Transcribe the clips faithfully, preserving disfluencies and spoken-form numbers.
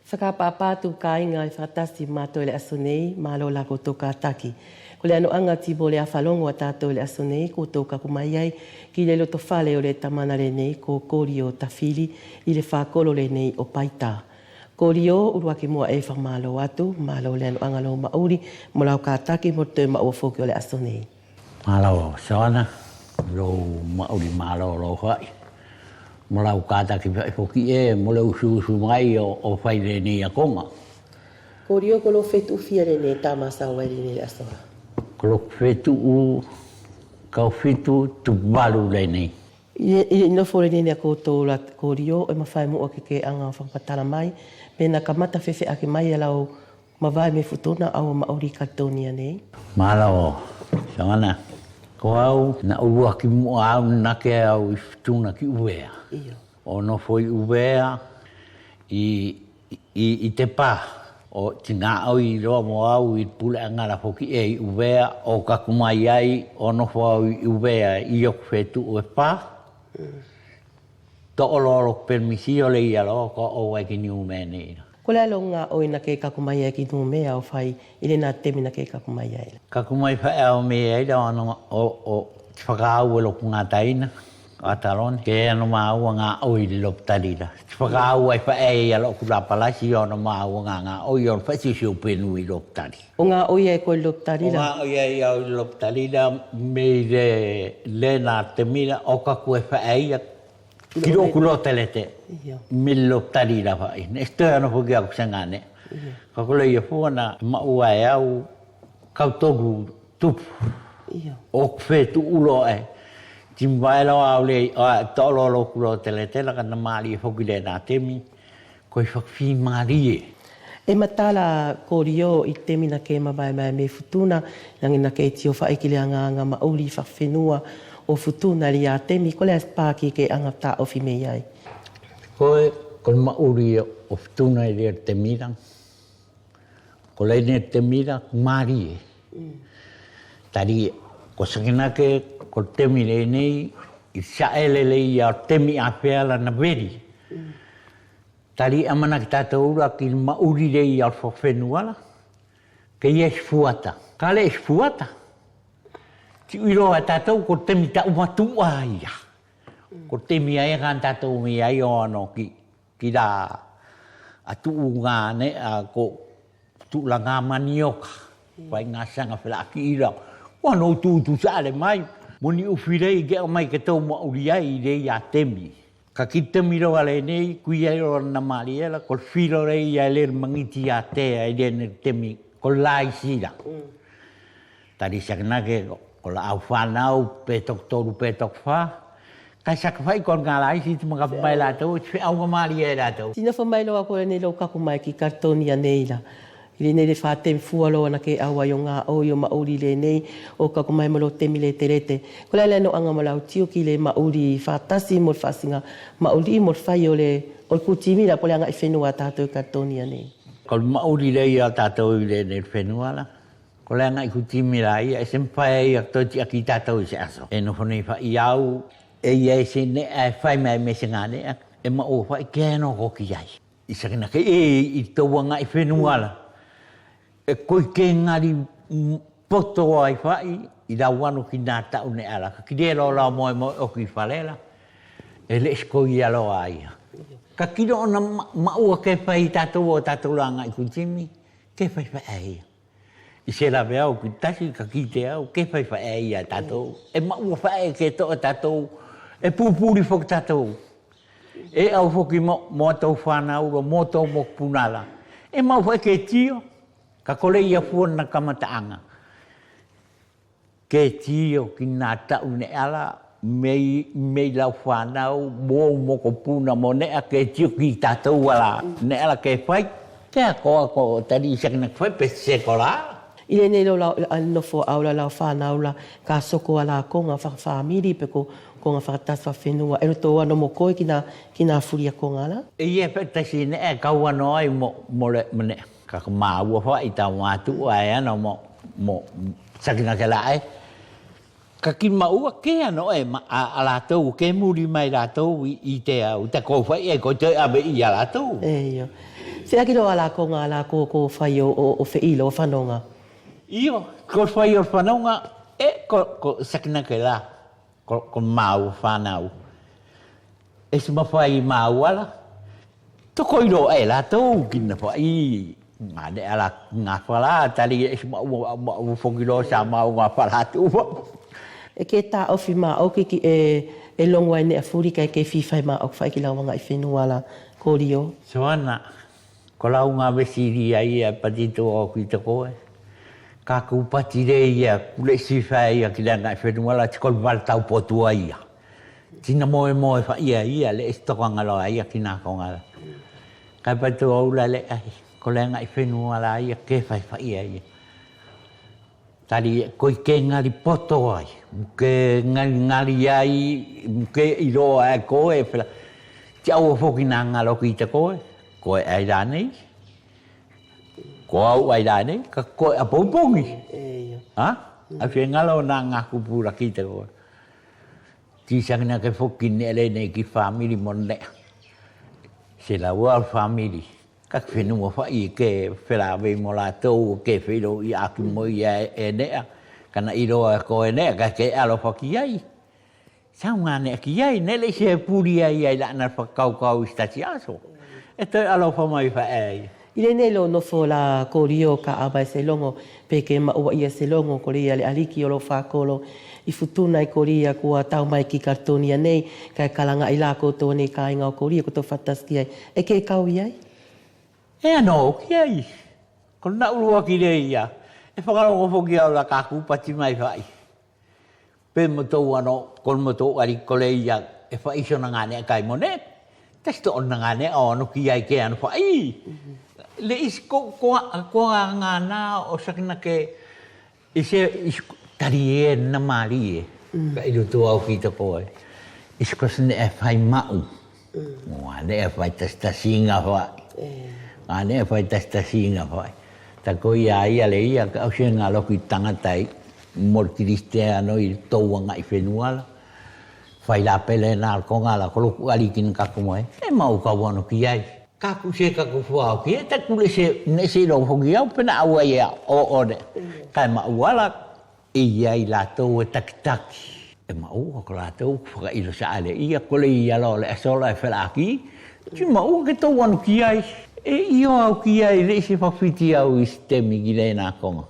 Fakaʻapaʻapa atu kāiga e fakatasi mo tatou i le aso nei, mālō la koutou kātaki. Ko le anoʻaga tibole a falogo a tatou i le aso nei, koutou kaku mai ai ki le lotofale o le tamana lenei ko Kolio Tafili i le fakolo lenei o Paita. Kolio, uluaki muʻa e fakamālō atu, mālō le anoʻaga lou maʻuli mo lau kātaki mo le toe maʻua foki o le aso nei. Mālō Soana, lou maʻuli mālō lou faʻi. Mo lau kātaki faʻi foki e, mo le usuusu mai o, o fai lenei akoga. Kolio, ko lou fetuʻu fia lenei tama sau ai lenei le aso? Ko loku fetuʻu Kaufitu Tuvalu lenei. I, i, i nofo lenei a koutou la Kolio, e mafai muʻa ke ke aga fakamatala mai pe na kamata fefeʻaki mai a lau mavae mei Futuna ʻaua maʻuli Kaletonia nei? Mālō Soana. Ko au, na uluaki muʻa au nake au i Futuna ki ʻUvea. Io. ʻO nofo i ʻUvea i, i, i te pa. ʻO tigaʻoi loa mo au i puleʻaga la foki e i ʻUvea, ʻo kaku mai ai ʻo nofo au i ʻUvea i oku fetuʻu e pa. Mm. Toʻo loa loku pelemisi ʻo leia loa ko au ai ki Numea nei. Ko le ā lou gaʻoi na ke kaku mai ai ki Numea ʻo fai i lenā temi na ke kaku mai ai? Kaku mai faʻe au mei ai la ʻo, ʻo, ʻo fakaau e loku gataina ʻo Atalone ke ano māua gaʻoi i le lopitali la. Fakaau ai faʻe ia loku lapalasi ʻo ano māua gaʻoi ʻo fai siusiu penu i lopitali. ʻO gaʻoi ai koe i le lopitali la? ʻO gaʻoi ai au i le lopitali la mei le, lenā temi la ʻo kaku e faʻe ia ki loku loa telete. Io. Mei le lopitali la faʻi. Neʻe se toe ano foki aku seganeʻe. Io. Ka ko leia fua na maʻua e au kautolu tupu. Io. ʻOku fetuʻu loa e. Ti mavae loa au lei, a, toʻo loa loku loa telete la ka na malie foki lenā temi. Ko e fakafimalie. E matala Kolio i temi na ke mavae mai mei Futuna, nagi na ke tio faʻi ki le agaaga maʻuli fakafenua ʻo Futuna i lenā temi, ko le ā se pāki ke aga taʻofi mei ai? Ko e, ko le maʻuli ʻo Futuna i lenei temi la. Ko lenei temi la, malie. Mm. Tali, ko Sakinake, ko le temi lenei, i saʻele lelei ia temi a fea la na veli. Mm. Tali ʻamanaki tatou la ki le maʻuli lelei ʻo le fakafenua la. Ke ʻi ai se fuata. Ka leʻi se fuata. Ti ui loa e tatou ko le temi taʻu matuʻa ia. Ko le temi ia ka na tatou mei ai ʻo ano ki, ki la a tuʻu gane a ko tuʻulaga manioka. Fai gasaga felaʻaki ila. Ko ano tutu sale mai. Mo ni ufi lei ke ʻomai ke tou maʻuli ai i lenā temi. Ka ki le temi loa lenei, kui ai loa na malie la, ko le filo lei ia le magiti ia te, ia lenei temi, ko le laisi la. Mm. Tali Sakinake, ko laʻau fanau, pe tokotolu, pe tokofa. Ka saka fai ko le ga laisi, ti maka mai latou, ti feʻau ga malie latou. Ti nofo mai loa ko lenei lou kaku mai ki Kaletonia nei la. I lenei le fa temi fua loa na ke ʻau ai ʻo gaʻoi ʻo maʻuli lenei ʻo kaku mai mo lou temi letelete. Ko le ā le anoʻaga mo lau tio ki le maʻuli fakatasi mo le faʻasiga maʻuli mo le fai ʻo le, ʻo le kutimi la ko le agaʻi fenua a tatou i Kaletonia nei? Ko le maʻuli lei a tatou i lenei fenua la. Ko le agaʻi kutimi la ia, e se mafai ia ke toe tiʻaki tatou i se aso. E nofo nei faʻi au, e ia e se neʻa e fai mai mei seganeʻe, e maʻua faʻi ke noko ki ai. I Sakinake e, i tou agaʻi fenua la. E koi ke gali, mm, poto ai faʻi, i lau ano ki nā taʻu neʻe ala. Ka ki le loa lau moemoe ʻoku i fale la. E leʻi se koi ia loa ia. Ka ki loa na ma-, maʻua ke fai tatou ʻo tatou la agaʻi kutimi. Ke fai faʻe ia. I se lave au ki tasi ka kite au, ke fai faʻe ia tatou. E maʻua faʻe ke toʻo tatou, e pupuli foki tatou. E au foki mo, mo tou fanau la, mo tou mokopuna la. E maʻua faʻe ke tio, ka ko leia fua na kamataʻaga. Ke tio ki nā taʻu neʻe ala, mei, mei lau fanau, mo mokopuna, mo neʻa ke tio ki tatou ala, neʻe ala ke fai, ke akoako, tali Sakinake fai pe se kola. I lenei lou lau, a, nofo ʻau la lau fanau la, ka soko ala koga fakafamili, pe ko, koga fakatasi fakafenua, e loto ano mo koe ki nā, ki nā fulia koga la? E ia pe tasi neʻe kau ano ai mo, mo le, mo neʻe. Ka ko māua faʻi tau matuʻa e ano mo, mo, Sakinake la e. Ka ki maʻua ke ano e ma, a, a latou, ke muli mai latou i, i te au, te kou faʻi e ko te ave ia latou. E io. Feʻaki loa a la koga a la ko, ko fai o, o, o feʻilo o fanoga. Io, ko fai o fanoga, e ko, ko sakinake la, ko, ko mau fanau. E si mafai mau ala. Tokoi loa e latou kina fai. Gane ala gafa la, tali e si mau, mau foki loa sa mau gafa la tu. E ke taofi maoki ki e, e logo ai nea fuli kae ke fifai maoki fai ki lau agaifenua la, Kolio. Soana. Ko lau gavesili ia e pati toa au ki te koe. Ka ku pati lei ia, ku le si fai ia ki le agaifenua la, ti ko le vala tau potua ia. Ti na moemoe fai ia ia, le si toka galo ia ki na koga la. Ka pati toa au la le ai, ko le agaifenua la ia, ke fai fai ia ia. Tali, ko i ke gali poto ai, mo ke gali, gali ai, mo ke iloa e koe, fela. Ti au a foki na galo ki te koe, koe ai la nei, ko au ai la nei, ka koe a pogipogi. E, io. Ha? A fia galo na gaku pula ki te koe. Ti sakinake foki nea le nei ki famili mo nea. Se lau a famili. Ka ke fenua fai ke felavei mo latou, ke feiloia aki mo ia e nea. Ka na iloa ko e nea, ka ke alofa ki ai. Sau ga nea ki ai, ne le se puli ai, ai la na fakaukau i stati aso. E toe alofa mai fai ai. I le nei lo nofo la Kolio ka ava e se logo, pe ke maua ia se logo, ko le ia le aliki o lo fakolo. I Futuna i Kolio kua tau mai ki Kaletonia nei, ka e kalaga i la kotou nei kaiga o Kolio, kotou fatasi ki ai. E ke kau i ai? E ano ki ai. Ko na uluaki le ia. E fakalogo foki au la ka ku pati mai fai. Pe motou ano, ko motou ali ko le ia, e fai sona gane kai mo ne. Tasi to ona gane o ano ki ai ke ano fai. Le isi ko, ko, ko a gana o sakinake Ise, ise, tali e na mali e. Ka iloto au ki te koe. Ise ko se ne e fai mau. Mo a ne e fai tasitasiga fai. A ne e fai tasitasiga fai. Ta ko ia ia le ia, ka au se galo ki tagata i. Mo le Kilisitiano i tou agaifenua la. Fai la pele na ko gala, ko loku ali ki na kaku mai. E mau ka wano ki ai. Ka ku se ka ku fua au ki e ta ku le se ne se lo foki au pe na au ai a o o ne. Ka e maua la e ia i latou e takitaki. E maua ko latou ku fakailo sa ale ia ko le ia lo le asola e felaki. Ti maua ke tou anu ki ai. E io au ki ai le se fafiti au i se temi ki le na koga.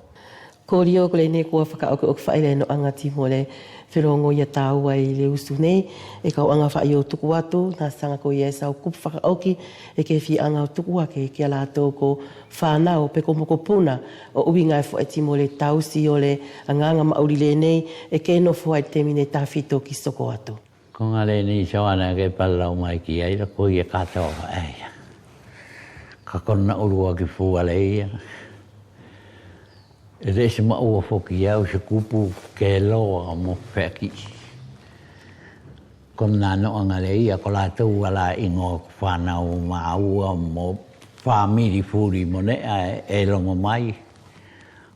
Kolio ko le nei kua fakaokiokifai le noaga ti mo le felogoia taua i le usu nei, e kauaga fai o tuku atu, na saga ko ia e sau kupu fakaoki, e ke fiaga o tuku ake, ki a latou ko fanau, pe ko mokopuna, o uiga e foe ti mo le tausi o le agaga mauli le nei, e ke nofo ai temi nei tafito ki soko atu. Koga le nei sawana ke palalau mai ki ai la ko ia katoa ai. Ka kona uluaki fua le ia. E le se maua foki au se kupu ke loa mo feki. Kona noaga le ia ko latou ala igoa ko fanau maua mo famili fuli mo ne a e logo mai.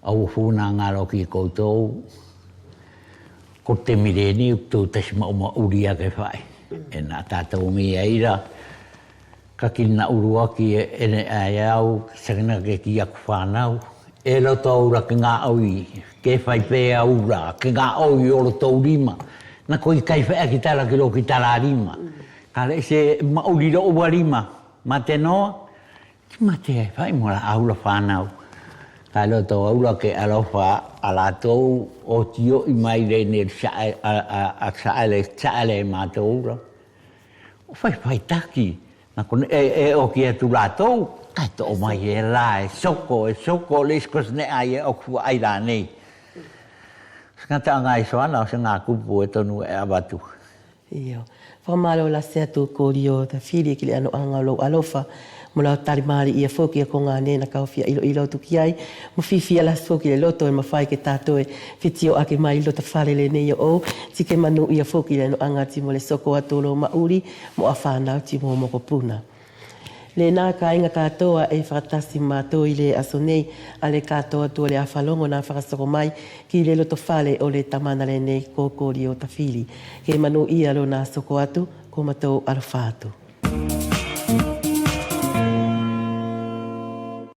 Au funa galo ki koutou. Ko te mire ni tou tasi mau mauli ake fai. E na tatou mi ai la. Ka kina uluaki e ne ai au, sakina ke ki aku fanau. E loto aula ke gaoi, ke fai pe aula, ke gaoi o loto lima. Na ko i kai fai aki tala ki lo ki tala lima. Ka le se mauli lo ua lima. Mate noa, Ti mate ai fai mo la aula fanau. Ka loto aula ke alofa a latou o tio i mai le ne sa a, a, a, sa le, sa le matou la. O fai fai taki. Na kone e, e o ki atu latou. Ka e to o mai e la, e soko, e soko, le iskos ne ai e o kua ai la nei. Sanga ta ngai soana, o se nga kupu e tonu e avatu. Io. Fakamalo lasi atu Kolio Tafili ki le anoaga o lou alofa. Mo lau talimali ia foki a koga ne na kau fia iloilo atu ki ai. Mo fifia lasi foki le loto e mafai ke tatou e fitio ake mai loto fale le nei o ou. Ti ke manu ia foki le anoaga ti mo le soko atu o lou mauli. Mo a fanau ti mo mokopuna. Le na kaiga katoa e fakatasi matou i le aso nei, a le katoa atu o le afalogo na fakasoko mai, ki le loto fale o le tamana le nei ko Kolio Tafili. Ke manu ia lo na soko atu, ko matou alofa atu.